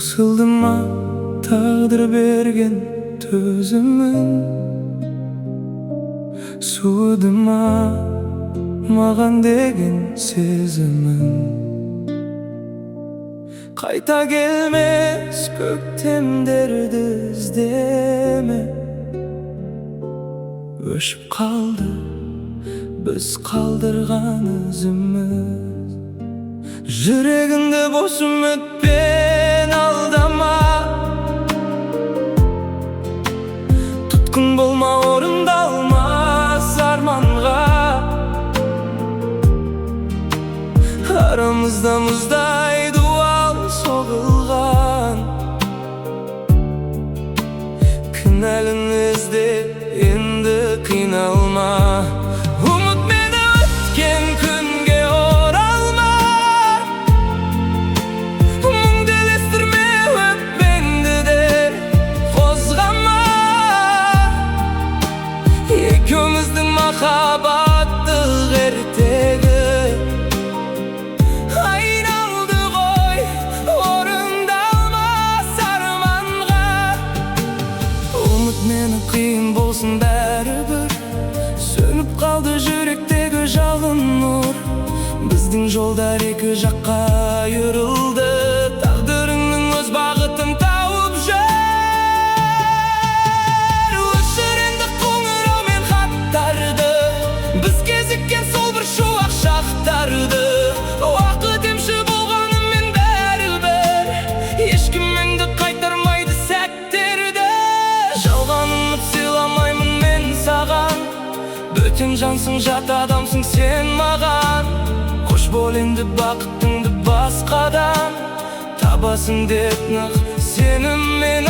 Таусылды ма тағдыр берген төзімің? Суыды ма маған деген сезімің? Қайта келмес көктемдерді іздеме. Өшіп қалды біз қалдырған ізіміз. Жүрегіңді бос үмітпен алдама. Тұтқын болма орындалмас арманға. Арамызда мұздай дуал соғылған. Кінәліні іздеп енді қиналма. Ұмыт мені, өткен күнге оралма. Мұңды елестірме, өкпеңді де қозғама. Екеуміздің махаббаттық ертегі айналды ғой орындалмас арманға. Ұмыт мені, қиын болсын бәрібір. Сөніп қалды жүректегі жалын, нұр. Біздің жолдар екі жаққа айырылды. Тағдырыңның өз бағытын тауып жүр. Өшір енді қоңырау мен хаттарды, біз кезіккен сол бір шуақ шақтарды. Уақыт емші болғанымен, бәрібір ешкім енді қайтармайды сәттерді. Жалған үміт сыйламаймын мен саған. Бөтен жансың, жат адамсың сен маған. Қош бол енді, бақытыңды басқадан табасың деп нық сеніммен.